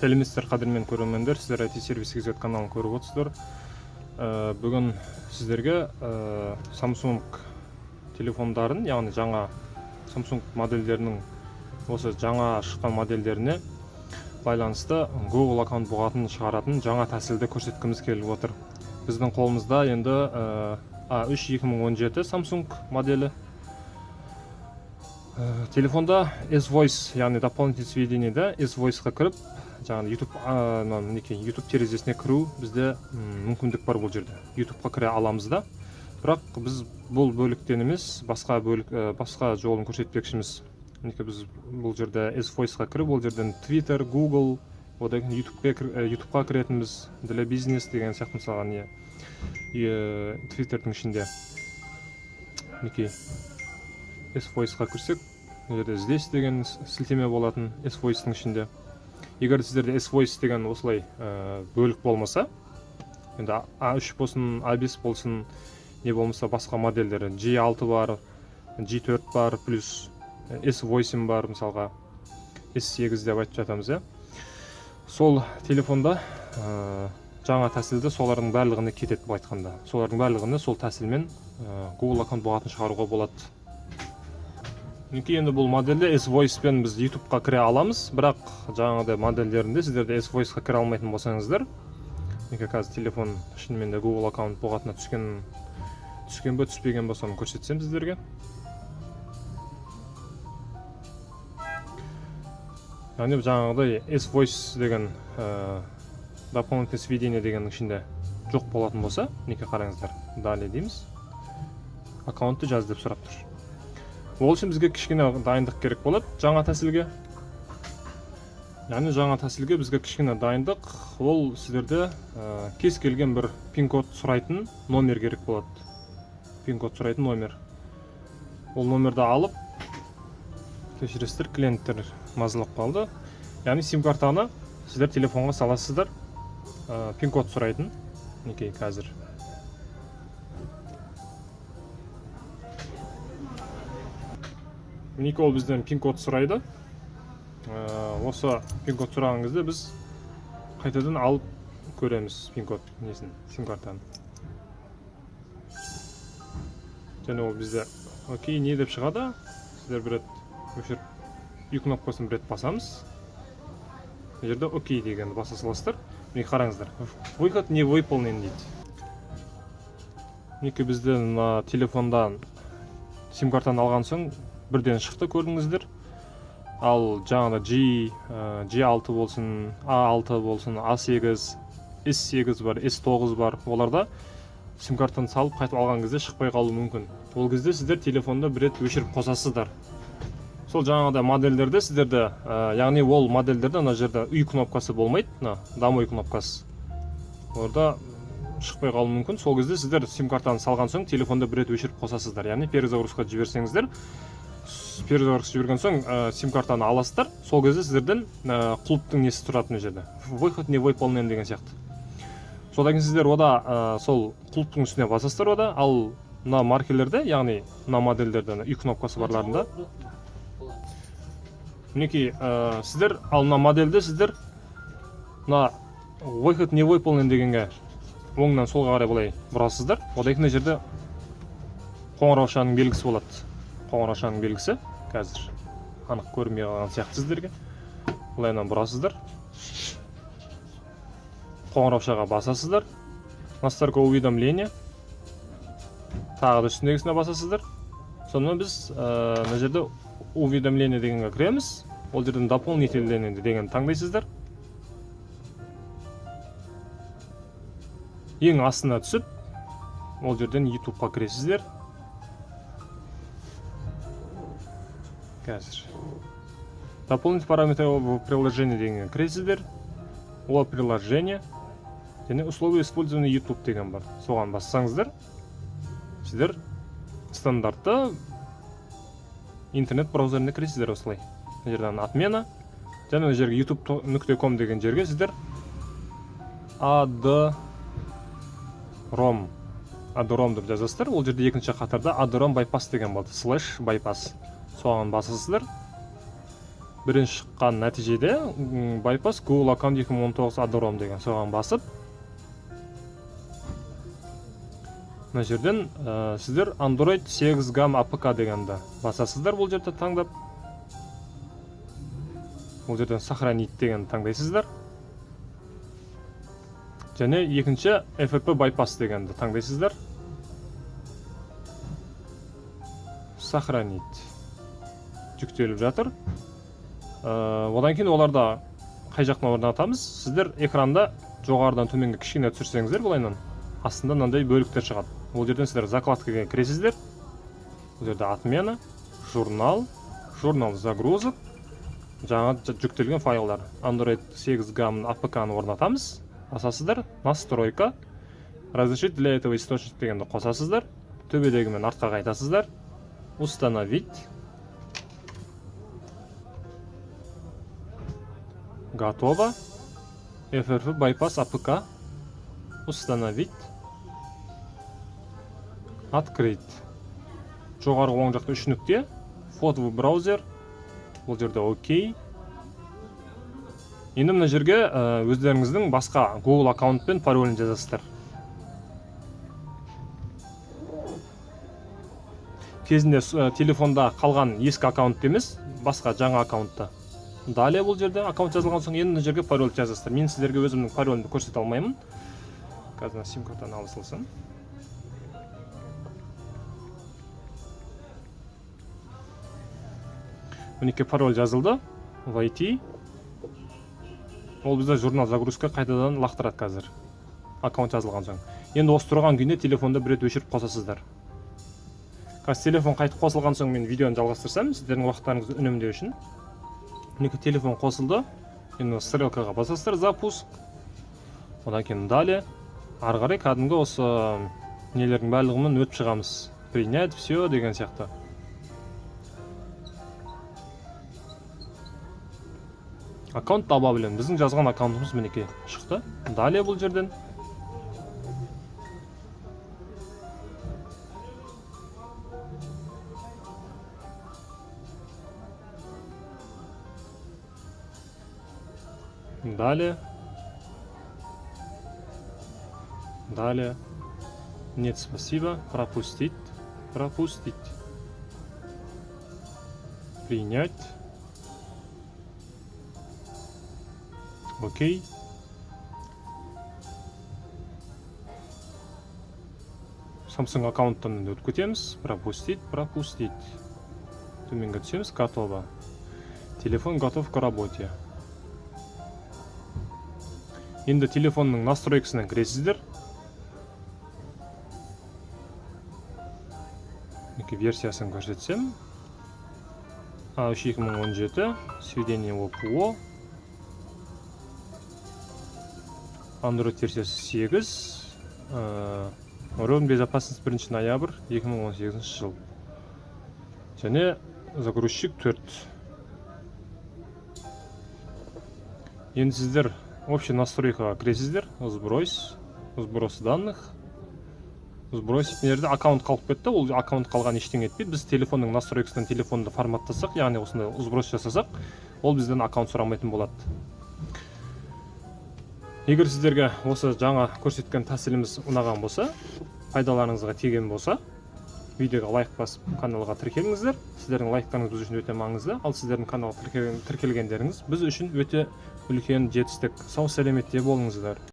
Сәлеметсіздер, қадірмен көрермендер! Сіздер IT сервис KZ каналын көріп отырсыздар. Бүгін сіздерге Samsung телефондарын, яғни жаңа Samsung модельдерінің, осы жаңа шыққан модельдеріне байланысты Google аккаунт бұғатын шығаратын жаңа тәсілді көрсеткіміз келіп отыр. Біздің қолымызда енді A3 2017 Samsung моделі. Телефонда S-Voice, яғни дополнительные сведения да S-Voice-қа кіріп, жаңағы YouTube, мына мінекей, YouTube терезесіне кіру бізде мүмкіндік бар. Бұл жерде YouTube-қа кіре аламыз да, бірақ біз бұл бөліктен емес, басқа бөлік, басқа жолын көрсетпекшіміз. Мінекей, біз бұл жерде S-Voice-қа кіріп, ол жерден Twitter, Google, одан кейін YouTube-қа кіретінбіз, для бизнес деген сияқты, мысалға, не, Twitterдің ішінде. Мінекей, S-Voice-қа кірсек, мына жерде «здесь» деген сілтеме болатын S-Voice-тың ішінде. Егер сіздерде S-Voice деген осылай бөлік болмаса, енді A3 болсын, A5 болсын, не болмаса басқа модельдері, G6 бар, G4 бар, плюс S8 бар, мысалға, S8 деп айтып жатамыз, иә, сол телефонда жаңа тәсілді солардың барлығына кетеді. Былай айтқанда, солардың барлығына сол тәсілмен Google аккаунт бұғатын шығаруға болады. Мінекей, енді бұл модельде S-Voice пен біз YouTube-қа кіре аламыз, бірақ жаңағыдай модельдерінде сіздерде S-Voice-қа кіре алмайтын болсаңыздар, мінекей, қазір телефон шынымен де Google аккаунт бұғатына түскен бе, түспеген бе, соны көрсетсем сіздерге. Яғни жаңағыдай S-Voice деген дополнительное сведение дегеннің ішінде жоқ болатын болса, мінекей, қараңыздар, «Далее» дейміз, аккаунтты жаз деп сұрап тұр. Ол үшін бізге кішкене дайындық керек болады жаңа тәсілге. Яғни жаңа тәсілге бізге кішкене дайындық, ол сіздерде кез келген бір пин код сұрайтын номер керек болады. Пин код сұрайтын номер, ол номерді алып, кешіресіздер, клиенттер мазалап қалды. Яғни сим картаны сіздер телефонға саласыздар, пин код сұрайтын. Мінекей, қазір, мінекей, ол бізден пин код сұрайды. Осы пин код сұраған кезде біз қайтадан алып көреміз пин код несін, сим картаны, және ол бізде «Окей» не деп шығады. Сіздер бір рет өшіріп, үй кнопкасын бір рет басамыз, мына жерде «Окей» дегенді баса саласыздар. Міне, қараңыздар, «Выход не выполнен» дейді. Мінекей, бізде мына телефондан сим картаны алған соң бірден шықты, көрдіңіздер. Ал жаңағыда G6 болсын, A6 болсын, A8, S8 бар, S9 бар, оларда сим картаны салып, қайтып алған кезде шықпай қалуы мүмкін. Ол кезде сіздер телефонды бір рет өшіріп қосасыздар. Сол жаңағыдай модельдерде сіздерде, яғни ол модельдерде мына жерде үй кнопкасы болмайды, мына «Домой» кнопкасы, оларда шықпай қалуы мүмкін. Сол кезде сіздер сим картаны салған соң телефонды бір рет өшіріп қосасыздар, яғни перезагрузка жіберсеңіздер, перезагрузка жіберген соң сим картаны аласыздар. Сол кезде сіздерден құлыптың несі тұрады мына жерде, «Выход не выполнен» деген сияқты. Содан кейін сіздер ода сол құлыптың үстіне басасыздар ода. Ал мына маркерлерде, яғни мына модельдерде, ана үй кнопкасы барларында, мінекей, сіздер, ал мына модельде сіздер мына «Выход не выполнен» дегенге оңнан солға қарай былай бұрасыздар. Одан кейін мына жерде қоңыраушаның белгісі болады. Қоңыраушаның белгісі қазір анық көрінбей қалған сияқты сіздерге. Былайынан бұрасыздар, қоңыраушаға басасыздар, «Настройка уведомления», тағы да үстіндегісіне басасыздар. Сонымен біз мына жерде «Уведомление» дегенге кіреміз, ол жерден «Дополнительный» дегенді таңдайсыздар. Ең астына түсіп, ол жерден YouTube-қа кіресіздер. Қазір «Дополнительный параметры в приложении» дегенге кіресіздер, ол приложение және «Условия использования YouTube» деген бар, соған бассаңыздар, сіздер стандартты интернет браузеріне кіресіздер. Осылай мына жерден «Отмена» және мына жерге youtube.com деген жерге сіздер AdRom деп жазасыздар. Ол жерде екінші қатарда AdRom bypass деген болады, слэш bypass, соған басасыздар. Бірінші шыққан нәтижеде Bypass Google аккаунт 2019 AddROM деген, соған басып, мына жерден сіздер Android 8 GAM APK дегенді басасыздар. Бұл жерде таңдап, бұл жерден сохранить дегенді таңдайсыздар және екінші FRP bypass дегенді таңдайсыздар. Сохранить. Жүктеліп жатыр. Одан кейін оларда қай жақтан орнатамыз? Сіздер экранда жоғарыдан төменге кішкене түсірсеңіздер, былайынан астында мынандай бөліктер шығады. Ол жерден сіздер закладкаға кіресіздер. Бұл жерде отмена, журнал, журнал загрузок, жаңа жүктелген файлдар. Android 8 GAM APK-ны орнатамыз. Басасыздар, настройка, разрешить для этого источника дегенді қосасыздар. Төбедегімен артқа қайтасыздар. Установить. Готово. FRP bypass APK. Установить. Открыть. Жоғарғы оң жақта үш нүкте. Вход в браузер. Бұл жерде окей. Енді мына жерге өздеріңіздің басқа Google аккаунт пен паролін жазасыздар. Кезінде телефонда қалған ескі аккаунт емес, басқа жаңа аккаунтта. Далее, бұл жерде аккаунт жазылған соң, енді мына жерге пароль жазасыздар. Мен сіздерге өзімнің паролімді көрсете алмаймын. Қазір мына сим картаны ала салсам. Мінекей, пароль жазылды. Войти. Ол бізде журнал загрузка қайтадан лақтырады қазір. Аккаунт жазылған соң. Енді осы тұрған күйінде телефонды бір рет өшіріп қосасыздар. Қазір телефон қайтып қосылған соң мен видеоны жалғастырсам, сіздердің уақыттарыңызды үнемдеу үшін. Мінекей, телефон қосылды. Енді стрелкаға басасыздар, запуск. Одан кейін далее. Ары қарай кәдімгі осы нелердің барлығымен өтіп шығамыз. Принять все деген сияқты. Аккаунт добавлен. Біздің жазған аккаунтымыз, мінекей, шықты. Далее бұл жерден. Далее. Далее. Нет, спасибо. Пропустить. Пропустить. Принять. Окей. Samsung аккаунттан өтіп кетеміз. Пропустить, пропустить. Төменге түсеміз. Готово. Телефон готов к работе. Енді телефонның настройкасына кіресіздер. Мінекей, версиясын көрсетсем. A3 2017, сведение ОПО. Android версиясы 8. Уровень безопасности 1 ноябрь 2018 жыл. Және загрузчик 4. Енді сіздер общий настройкаға кіресіздер. Сбрось, сброс данных. Сбросить. Мына жерде аккаунт қалып кетті. Ол аккаунт қалған ештеңе етпейді. Біз телефонның настройкасынан телефонды форматтасақ, яғни осындай сброс жасасақ, ол бізден аккаунт сұрамайтын болады. Егер сіздерге осы жаңа көрсеткен тәсіліміз ұнаған болса, пайдаларыңызға тиген болса, видеоға лайк басып, каналға тіркеліңіздер. Сіздердің лайктарыңыз біз үшін өте маңызды, ал сіздердің каналға тіркелгендеріңіз біз үшін өте үлкен жетістік. Сау сәлеметте болыңыздар.